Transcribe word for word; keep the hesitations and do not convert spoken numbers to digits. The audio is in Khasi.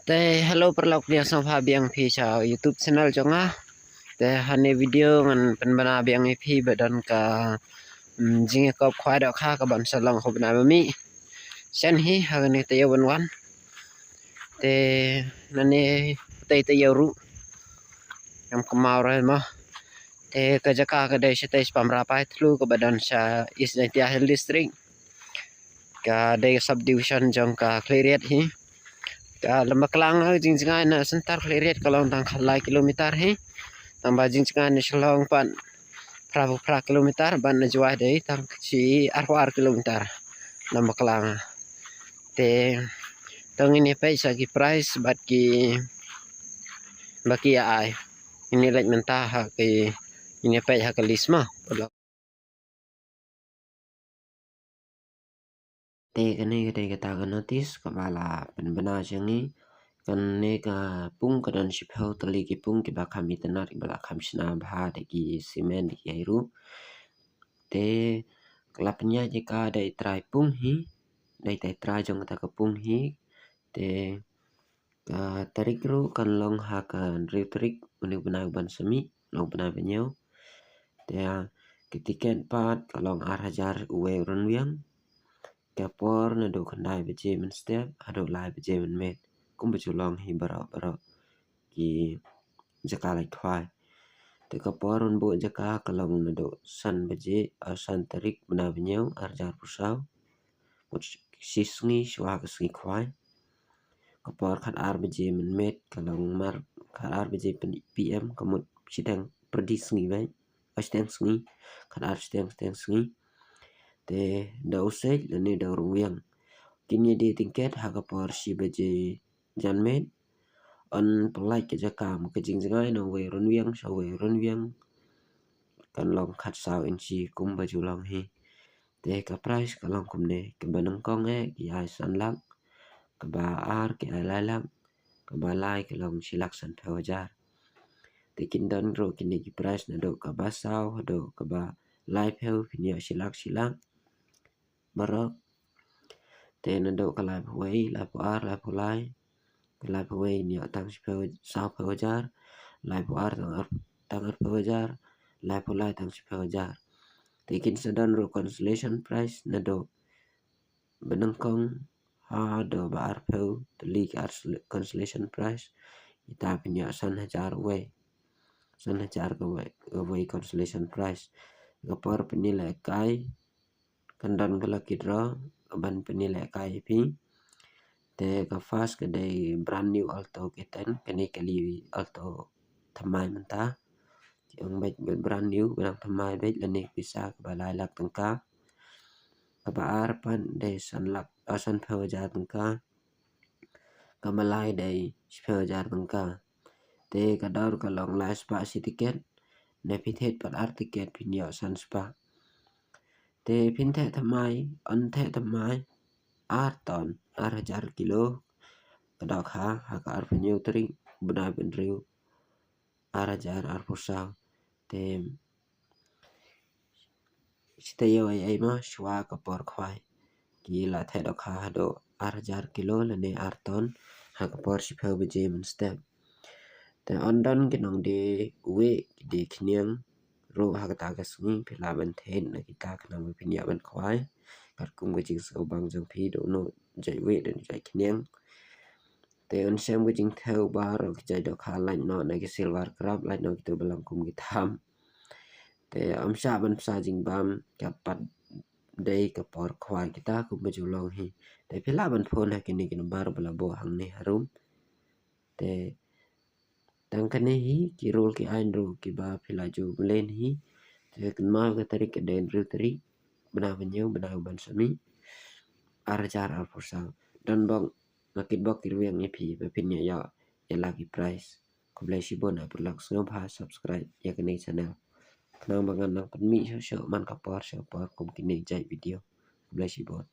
Te hello paralok, pdiang sngewbha biang phi sha YouTube channel jong nga. Te ha kane video ngan pynbna biang ïa phi ba don ka, mm, jingïakop khwai dohkha kaban sa long ha u bnai ba mih. Shen hi ha kane taïew ban wan. Te nane tei taïew ruh. Ngam kynmaw re mo. Te ka jaka ka dei shatei spam Rapai Thlu kaba don sha East Jaintia Hills District. Ka dei subdivision jong ka Khliehriat hi. Ka lamba klang ha jingjngai na center Khliehriat ka long tang lai kilometer hi. Tang ba jingjngai na Shillong pat phra phra kilometer, ban na Jowai dei tang shi arphew ar kilometer. Lamba klang. Te tang ngin ïa peit sa ki price bad ki ba ki ïa ai. Ngin ïa leit mynta ha ki, ngin ïa peit ha ka list mo. Te kane ka dei kata ka notice kaba la pynbna sha ngi. Kane ka pung ka don shiphew tylli ki pung kiba kham itynnad kiba la kham shna bha da ki cement da ki aïu. Te ka la pynïaid ïa ka da i trai pung hi, da i trai jong kata ka pung hi. Te ka tarik ruh kan long ha ka hynriew tarik une u bnai uban sa mih, long u bnai ba hynñiew. Te ka tiket pat ka long ar hajar uwei u rynwiang. Ka por naduh khyndai baje mynstep haduh lai baje mynmiet, kumba ju long hi baroh baroh ki jaka lait khwai. Te ka por ban buh jaka ka long naduh san baje, ah, san tarik bnai ba hynñiew ar hajar arphew saw. Mut shi sngi shuwa ka sngi khwai. Ka por khatar baje mynmiet ka long mar khatar baje pyn-, P M ka mut shiteng pyrdi sngi beit. Shiteng sngi, khatar shiteng shiteng sngi. Te da u siej lane da u rynwiang. Kin ïa die tiket ha ka por shi baje janmiet. Yn pyllait ka jaka, ma ka jingjngai na uwei u rynwiang sha uwei u rynwiang kan long khatsaw inshi kumba ju long hi. Te ka price ka long kumne, kaba nyngkong eh ki ai san lak, kaba ar ki ai lai lak, kaba lai ka long shi lak sanphew hajar. Te kin don ruh kine ki price naduh kaba saw haduh kaba laiphew phin ïoh shi lak shi lak baroh. Te naduh ka laiphew wei, laiphew ar, laiphew lai, ka laiphew wei ngin ïoh tang shiphew, sawphew hajar, laiphew ar tang ar, tang arphew hajar, laiphew lai tang shiphew hajar. Te kin sa don ruh consolation prize naduh ba nyngkong haduh ba arphew tylli ki ar sle-, consolation prize. Ita phin ïoh san hajar wei. San hajar kawei, kawei consolation prize. Ka por pynïalehkai kan don ka lucky draw ban pynïalehkai ïa phi. Te ka first ka dei brand new Alto K ten, kane ka li Alto thymmai mynta. Ki ong beit brand new, ba dang thymmai beit, lane pisa kaba lai lak tyngka. Kaba ar pat dei san lak, ah, sanphew hajar tyngka. Kaba lai dei shiphew hajar tyngka. Te ka dor ka long lai spah shi tiket, ne phi thied pat ar tiket phin ïoh san spah. Te phin theh thymmai, yn theh thymmai ar ton, ar hajar kilo. Ka dohkha ha ka arphew hynñiew tarik bnai ba hynriew, ar hajar arphew saw. Te shi taïew ei ei mo shuwa ka por khwai ki la theh dohkha haduh ar hajar kilo lane ar ton ha ka por shiphew baje mynstep. Te yn don ki nongdie wieh, ki die khñiang ruh ha kata ka sngi, phi lah ban thied na kita khnang ba phin ïoh ban khwai katkum ka jingsngewbang jong phi, da uno jait wieh da uno jait khñiang. Te yn shem ka jingthew baroh ki jait dohkha, lait noh na ki silver crab, lait noh kito ba long kum ki tham. Te ym shah ban bsa jingbam, ka pat dei ka por khwai kita kumba ju long hi. Te phi lah ban phone ha kine ki number ba la buh hangne harum. Te tang kane hi ki rule ki aiñ ruh kiba phi la ju mlien hi. Te kynmaw ka tarik ka dei hynriew tarik bnai ba hynñiew, bnai uban sa mih, ar hajar arphew saw. Don bok, nga kitbok kirwiang ïa phi ba phin ïa ïoh ïa la ki prize. Khublei shibun ha paralok, sngewbha subscribe ïa kane ka channel khnang ba ngan nang pynmih shuh shuh man ka por sha ka por kum kine ki jait video. Khublei shibun.